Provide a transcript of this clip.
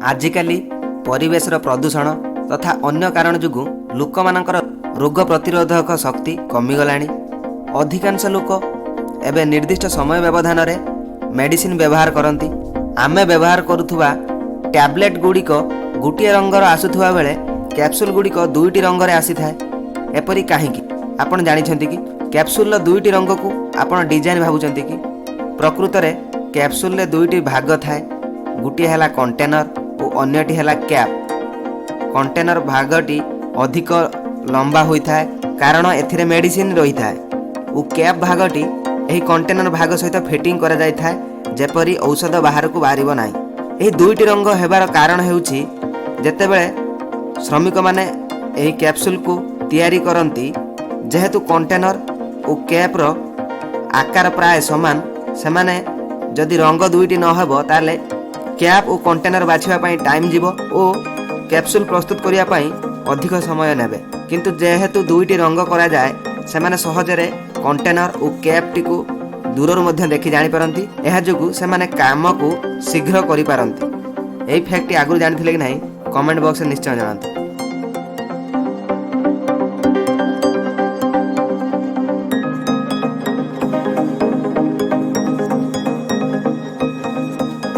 ଆଜିକାଲି ପରିବେଶର ପ୍ରଦୂଷଣ ତଥା ଅନ୍ୟ କାରଣ ଯୋଗୁଁ ଲୋକମାନଙ୍କର ରୋଗ ପ୍ରତିରୋଧକ ଶକ୍ତି କମିଗଲାଣି। ଅଧିକାଂଶ ଲୋକ ଏବେ ନିର୍ଦ୍ଦିଷ୍ଟ ସମୟ ବ୍ୟବଧାନରେ ମେଡ଼ିସିନ ବ୍ୟବହାର କରନ୍ତି। ଆମେ ବ୍ୟବହାର କରୁଥିବା ଟ୍ୟାବଲେଟ୍ ଗୁଡ଼ିକ ଗୋଟିଏ ରଙ୍ଗର ଆସୁଥିବା ବେଳେ କ୍ୟାପସୁଲ୍ ଗୁଡ଼ିକ ଦୁଇଟି ରଙ୍ଗରେ ଆସିଥାଏ। ଏପରି କାହିଁକି, ଆପଣ ଜାଣିଛନ୍ତି କି? କ୍ୟାପସୁଲ୍ର ଦୁଇଟି ରଙ୍ଗକୁ ଆପଣ ଡିଜାଇନ୍ ଭାବୁଛନ୍ତି କି? ପ୍ରକୃତରେ କ୍ୟାପସୁଲ୍ରେ ଦୁଇଟି ଭାଗ ଥାଏ। ଗୋଟିଏ ହେଲା କଣ୍ଟେନର ଓ ଅନ୍ୟଟି ହେଲା କ୍ୟାପ୍। କଣ୍ଟେନର ଭାଗଟି ଅଧିକ ଲମ୍ବା ହୋଇଥାଏ, କାରଣ ଏଥିରେ ମେଡ଼ିସିନ ରହିଥାଏ ଓ କ୍ୟାପ୍ ଭାଗଟି ଏହି କଣ୍ଟେନର ଭାଗ ସହିତ ଫିଟିଂ କରାଯାଇଥାଏ, ଯେପରି ଔଷଧ ବାହାରକୁ ବାହାରିବ ନାହିଁ। ଏହି ଦୁଇଟି ରଙ୍ଗ ହେବାର କାରଣ ହେଉଛି, ଯେତେବେଳେ ଶ୍ରମିକମାନେ ଏହି କ୍ୟାପସୁଲକୁ ତିଆରି କରନ୍ତି, ଯେହେତୁ କଣ୍ଟେନର ଓ କ୍ୟାପ୍ର ଆକାର ପ୍ରାୟ ସମାନ, ସେମାନେ ଯଦି ରଙ୍ଗ ଦୁଇଟି ନ ହେବ, ତାହେଲେ କ୍ୟାପ୍ ଓ କଣ୍ଟେନର ବାଛିବା ପାଇଁ ଟାଇମ୍ ଯିବ ଓ କ୍ୟାପସୁଲ୍ ପ୍ରସ୍ତୁତ କରିବା ପାଇଁ ଅଧିକ ସମୟ ନେବେ। କିନ୍ତୁ ଯେହେତୁ ଦୁଇଟି ରଙ୍ଗ କରାଯାଏ, ସେମାନେ ସହଜରେ କଣ୍ଟେନର ଓ କ୍ୟାପ୍ଟିକୁ ଦୂରରୁ ମଧ୍ୟ ଦେଖି ଜାଣିପାରନ୍ତି। ଏହା ଯୋଗୁଁ ସେମାନେ କାମକୁ ଶୀଘ୍ର କରିପାରନ୍ତି। ଏହି ଫ୍ୟାକ୍ଟଟି ଆଗରୁ ଜାଣିଥିଲେ କି ନାହିଁ, କମେଣ୍ଟ ବକ୍ସରେ ନିଶ୍ଚୟ ଜଣାନ୍ତୁ।